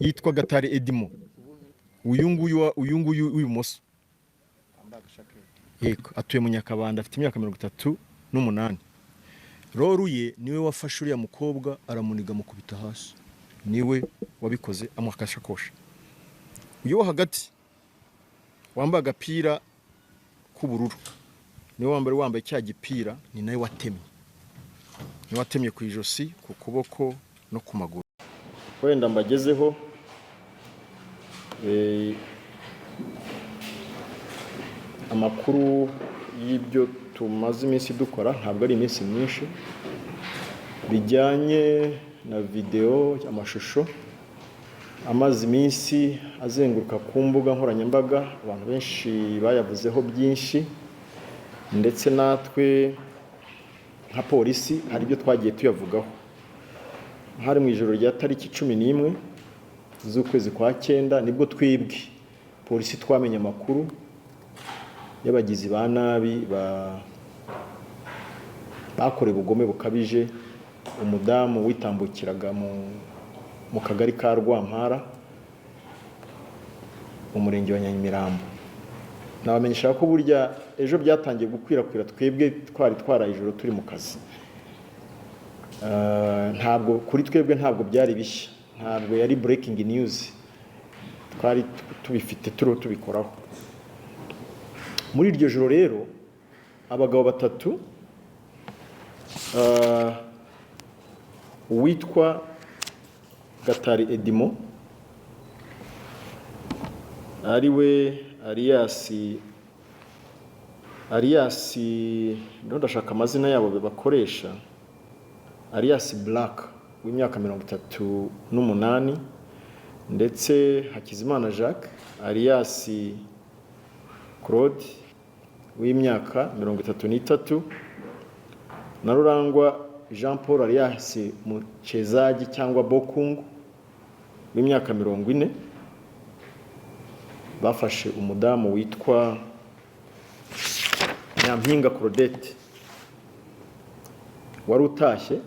Yitwa Gatari Edimo, uyu nguyu uyu nguyu w'ibumoso. Yego, atuye mu Nyakabanda, afite imyaka 38. Roruye niwe wafashe uriya mukobwa aramuniga, amukubita hasi, niwe wabikoze, amuha agashakoshi. Uyu wo hagati wambaye agapira k'ubururu niwe wambaye cya gipira, ni nawe watemye, niwe watemye ku ijosi, ku kuboko no ku maguru. Wenda mbagezeho amakuru y'ibyo tumaze iminsi dukora, ntabwo ari iminsi myinshi, bijyanye na videwo, amashusho amaze iminsi azenguruka ku mbuga nkoranyambaga. Abantu benshi bayavuzeho byinshi, ndetse natwe nka polisi hari ibyo twagiye tuyavugaho. Hari mu ijoro rya tariki 11 z'ukwezi kwa cyenda, nibwo twebwe polisi twamenye amakuru y'abagizi ba nabi bakorewe ubugome bukabije umudamu witambukiraga mu kagari ka Rwampara, mu murenge wa Nyamirambo. Nabamenyesha ko burya ejo byatangiye gukwirakwira, twebwe twari twaraye ijoro turi mu kazi. Ntabwo kuri twebwe ntabwo byari bishya, ntabwo yari breaking news, twari tubifite, turiho tubikoraho. Muri iryo joro rero, abagabo batatu, uwitwa Gatari Edimo, ari we alias, ndashaka amazina yabo bakoresha, alias Black, w'imyaka 38, ndetse Hakizimana Jacques alias Claude w'imyaka 33, na Rurangwa Jean Paul alias Muchezaji cyangwa Bokungu w'imyaka 40, bafashe umudamu witwa Nyampinga Claudette wari utashye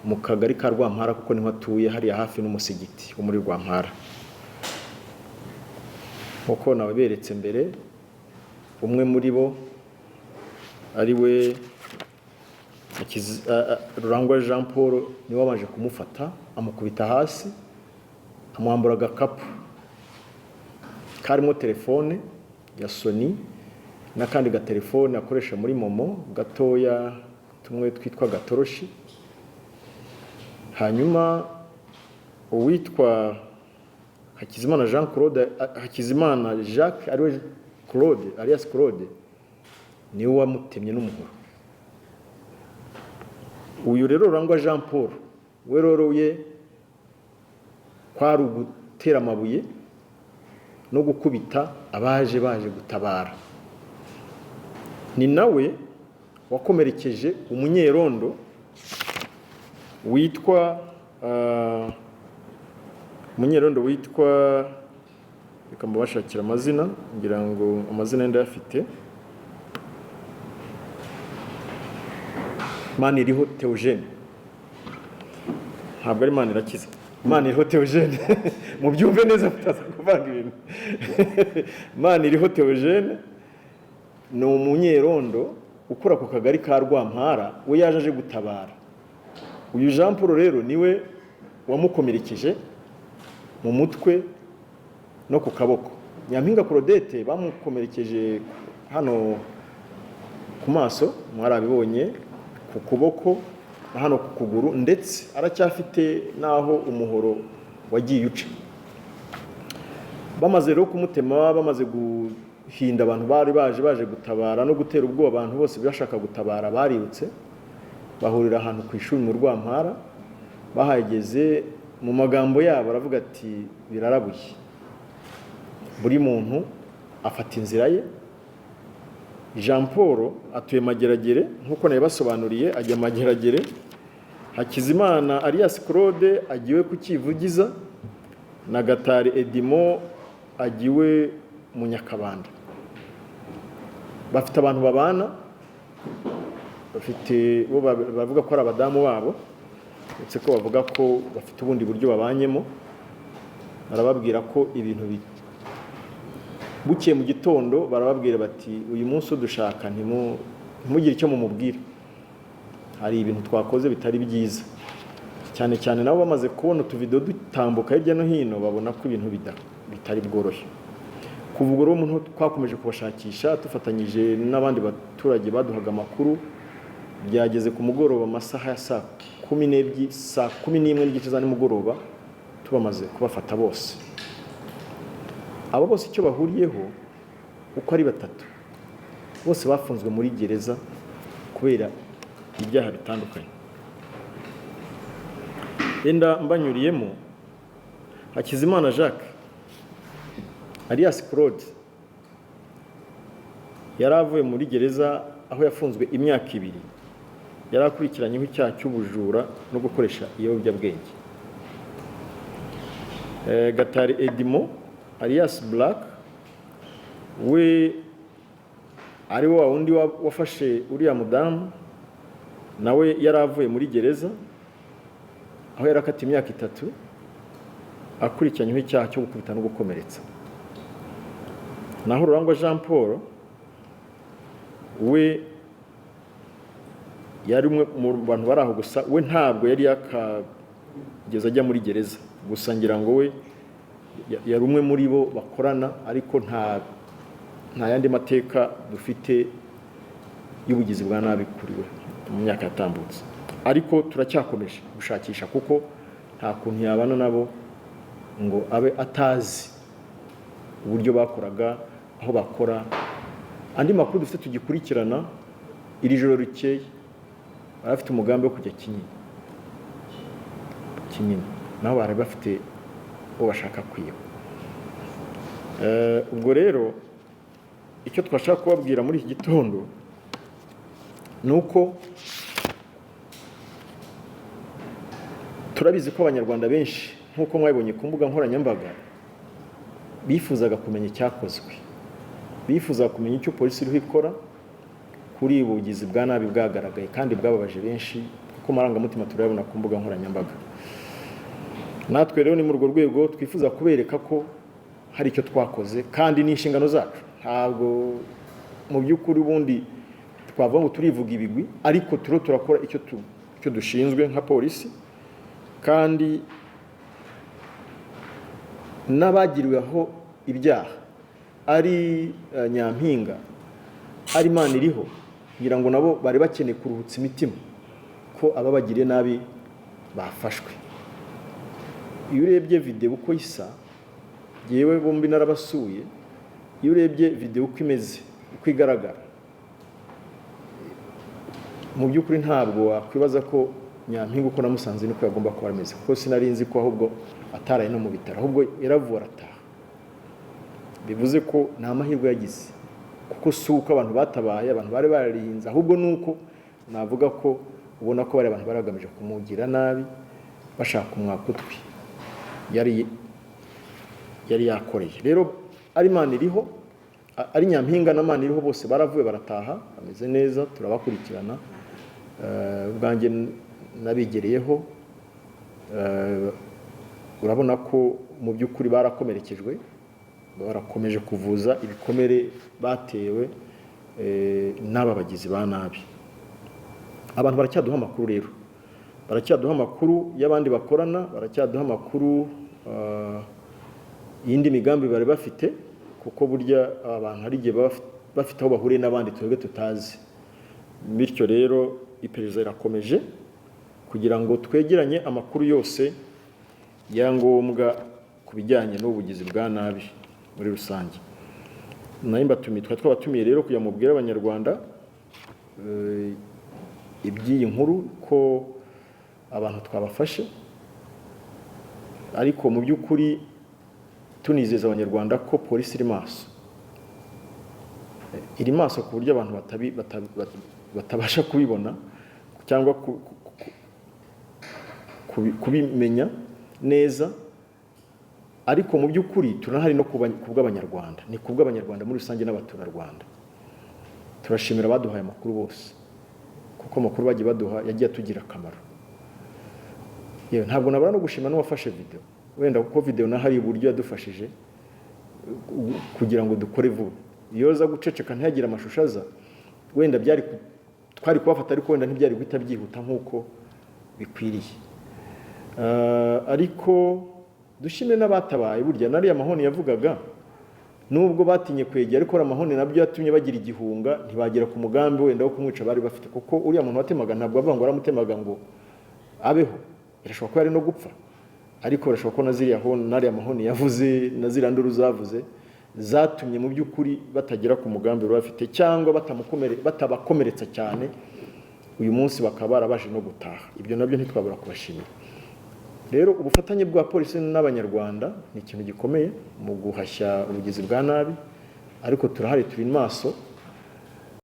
mu kagari ka Rwampara, kuko niho atuye, hariya hafi n'umusigiti wo muri Rwampara. Nkuko nababeretse mbere, umwe muri bo ari we Rurangwa Jean Paul, niwe wabanje kumufata, amukubita hasi, amwambura agakapu karimo telefone ya Sony n'akandi gatelefone akoresha muri MoMo gatoya, tumwe twitwa gatoroshi. Hanyuma uwitwa Hakizimana Jean Claude, Hakizimana Jacques ariwe Claude alias Claude, niwe wamutemye n'umuhoro. Uyu rero Rurangwa Jean Paul we rero, ye kwari ugutera amabuye no gukubita abaje baje gutabara. Ni nawe wakomerekeje umunyerondo witwa umunyerondo witwa, reka mubashakira amazina, ngira ngo amazina ye ndayafite, Maniriho Theogene. Ntabwo ari Manirakiza, Maniriho Theogene, mubyumve neza mutaza kuvanga ibintu. Maniriho Theogene ni umunyerondo ukora ku kagari ka Rwampara, we yaje aje gutabara. Uyu Jean Paul rero niwe wamukomerekeje mu mutwe no ku kaboko. Nyampinga Claudette bamukomerekeje hano ku maso, mwarabibonye, ku kuboko na hano ku kuguru, ndetse aracyafite n'aho umuhoro wagiye uca. Bamaze rero kumutema, bamaze guhinda abantu bari baje gutabara no gutera ubwoba abantu bose bashaka gutabara, barirutse bahurira ahantu ku ishuri mu Rwampara. Bahageze, mu magambo yabo aravuga ati: "Birarabuye." Buri muntu afata inzira ye. Jean Paul atuye Mageragere nk'uko nabibasobanuriye, ajya Mageragere. Hakizimana alias Claude agiwe ku Kivugiza, na Gatari Edimo agiwe mu Nyakabanda. Bafite abantu babana, bafite bo bavuga ko ari abadamu babo. Uretse ko bavuga ko bafite ubundi buryo babanyemo, barababwira ko ibintu bukeye mu gitondo barababwira bati uyu munsi udushaka ntimugire icyo mumubwira, hari ibintu twakoze bitari byiza. Cyane cyane nabo bamaze kubona utuvidewo dutambuka hirya no hino, babona ko ibintu bitari bworoshye. Kuva ubwo rero umuntu twakomeje kubashakisha dufatanyije n'abandi baturage baduhaga amakuru. Byageze ku mugoroba, amasaha ya saa 12, saa 11:30 za nimugoroba, tubamaze kubafata bose. Abo bose icyo bahuriyeho uko ari batatu, bose bafunzwe muri gereza kubera ibyaha bitandukanye. Yenda mbanyuriyemo, Hakizimana Jacques alias Claude yari avuye muri gereza aho yafunzwe imyaka 2, yari akurikiranyweho icyaha cy'ubujura no gukoresha ibiyobyabwenge. Gatari Edimo alias Black, we ari wa wundi wafashe uriya mudamu, nawe yari avuye muri gereza aho yari akatiwe imyaka 3, akurikiranyweho icyaha cyo gukubita no gukomeretsa. Naho Rurangwa Jean Paul we yari umwe mu bantu bari aho, gusa we ntabwo yari yakageza ajya muri gereza, gusa ngira ngo we yari umwe muri bo bakorana, ariko nta yandi mateka dufite y'ubugizi bwa nabi kuri we mu myaka yatambutse. Ariko turacyakomeje gushakisha, kuko nta kuntu yabana nabo ngo abe atazi uburyo bakoraga, aho bakora. Andi makuru dufite tugikurikirana, iri joro rikeye bari bafite umugambi wo kujya Kinyinya, naho bari bafite uwo bashaka kwiba. Ubwo rero icyo twashaka kubabwira muri iki gitondo ni uko turabizi ko Abanyarwanda benshi, nk'uko mwabibonye ku mbuga nkoranyambaga, bifuzaga kumenya icyakozwe, bifuzaga kumenya icyo polisi iriho ikora kuri ubu bugizi bwa nabi bwagaragaye kandi bwababaje benshi, kuko amarangamutima turayabona ku mbuga nkoranyambaga. Natwe rero ni muri urwo rwego twifuza kubereka ko hari icyo twakoze, kandi ni inshingano zacu. Ntabwo mu by'ukuri ubundi twavuga ngo turivuga ibigwi, ariko turiho turakora icyo dushinzwe nka polisi, kandi n'abagiriweho ibyaha ari Nyampinga, ari Maniriho, kugira ngo nabo bari bakeneye kuruhutsa imitima ko ababagiriye nabi bafashwe. Iyo urebye videwo uko isa, yewe bombi narabasuye, iyo urebye videwo uko imeze, uko igaragara, mu by'ukuri ntabwo wakwibaza ko Nyampinga uko namusanze niko yagomba kuba ameze, kuko sinari nzi ko ahubwo ataraye no mu bitaro, ahubwo yaravura arataha. Bivuze ko nta mahirwe yagize, kuko si uko abantu batabaye, abantu bari baririnze, ahubwo ni uko navuga ko ubona ko bari abantu bari bagamije kumugira nabi, bashaka kumwaka utwi yari yakoreye. Rero ari Maniriho, ari Nyampinga na Maniriho, bose baravuye barataha bameze neza, turabakurikirana. Ubwanjye nabigereyeho. Urabona ko mu by'ukuri barakomerekejwe, barakomeje kuvuza ibikomere batewe n'aba bagizi ba nabi. Abantu baracyaduha amakuru rero, baracyaduha amakuru y'abandi bakorana, baracyaduha amakuru y'indi migambi bari bafite, kuko burya abantu hari igihe baba bafite aho bahuriye n'abandi twebwe tutazi. Bityo rero iperereza rirakomeje kugira ngo twegeranye amakuru yose ya ngombwa ku bijyanye n'ubugizi bwa nabi muri rusange. Nayo mbatumiye, twari twabatumiye rero kugira ngo mubwire Abanyarwanda iby'iyi nkuru, ko abantu twabafashe, ariko mu by'ukuri tunizeza Abanyarwanda ko polisi iri maso, iri maso ku buryo abantu batabasha kubibona cyangwa kubimenya neza. Ariko mu by'ukuri turahari no ku bw'Abanyarwanda, ni ku bw'Abanyarwanda muri rusange n'abaturarwanda. Turashimira abaduhaye amakuru bose, kuko amakuru bagiye baduha yagiye atugira akamaro. Yewe, ntabwo nabura no gushima n'uwafashe video wenda, kuko video naho hari uburyo yadufashije kugira ngo dukore vuba. Iyo aza guceceka ntihagire amashusho aza, wenda byari twari kubafata, ariko wenda ntibyari guhita byihuta nk'uko bikwiriye. Ariko dushime n'abatabaye. Burya n'ariya mahoni yavugaga, nubwo batinye kwegera, ariko ariya mahoni nabyo yatumye bagira igihunga, ntibagera ku mugambi wenda wo kumwica bari bafite, kuko uriya muntu watemaga ntabwo avuga ngo aramutemaga ngo abeho, birashoboka ko yari no gupfa. Ariko birashoboka ko na ziriya honi, n'ariya mahoni yavuze, na ziriya nduru zavuze, zatumye mu by'ukuri batagera ku mugambi bari bafite, cyangwa batabakomeretsa cyane. Uyu munsi bakaba barabashe no gutaha. Ibyo nabyo ntitwabura kubashimira. Rero ubufatanye bwa polisi n'Abanyarwanda ni ikintu gikomeye mu guhashya ubugizi bwa nabi, ariko turahari, turi maso.